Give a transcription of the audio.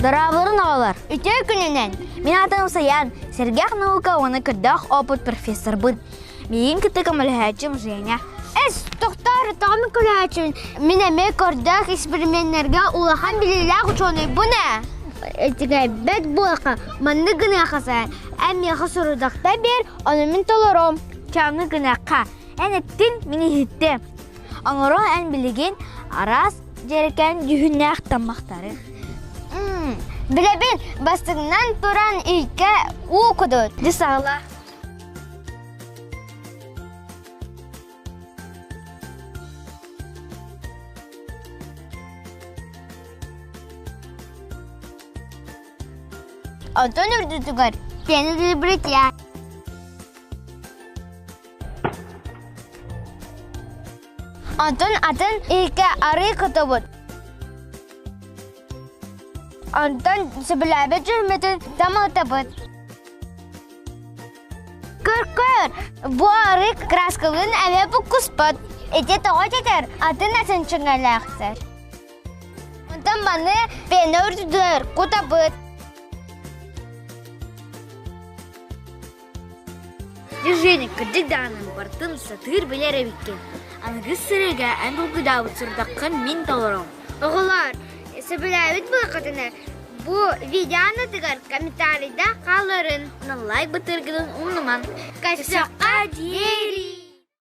Дорооболорун оҕолор! Үтүө күнүнэн! Мин аатым Саян, сэргэх наука уонна көрдөөх опыт профессорбын. Миигин кытта көмөлөһөөччүм Женя. Эс, тохтоор, тоҕо көмөлөһөөччүбүн? Мин эмиэ көрдөөх эксперименнэргэ улахан билиилээх учуонайбын ээ. Этигэйбэт буолха, маннык гыныаха саа. Эн миэхэ сорудахта биэр, ону мин толоруом. Чаҥы гыныахха. Эн эттин, мин иһиттим. Оҥоро эн билигин араас дьэрэкээн дьүһүннээх таммахтары. Билэбин, бастыҥнан туран илкэ уу кудут. Дьэ саҕала. Онтон үрдүтүгэр пена для бритья. Онтон атын иһиккэ арыы кутабыт. Онтон сөбүлээбэт дьүһүммүтүн таммалатабыт. Көр-көр, бу арыы краскалыын эмиэ буккуспат. Ити тоҕо этэр атын атын чыҥалаахтар. Онтон маны пена үрдүгэр кутабыт. Женя, кырдьык даҕаны барытын сатыыр билэр эбиккин. Аныгыс сырыыга эн толкуйдаабыт сорудаххын мин толором. Оҕолоор, сөбүлээбит буолаххытына, бу видеоанытыгар комментарийда хаалларын. Онон лайк бытыргытын умнуман. Көрсөххө диэри!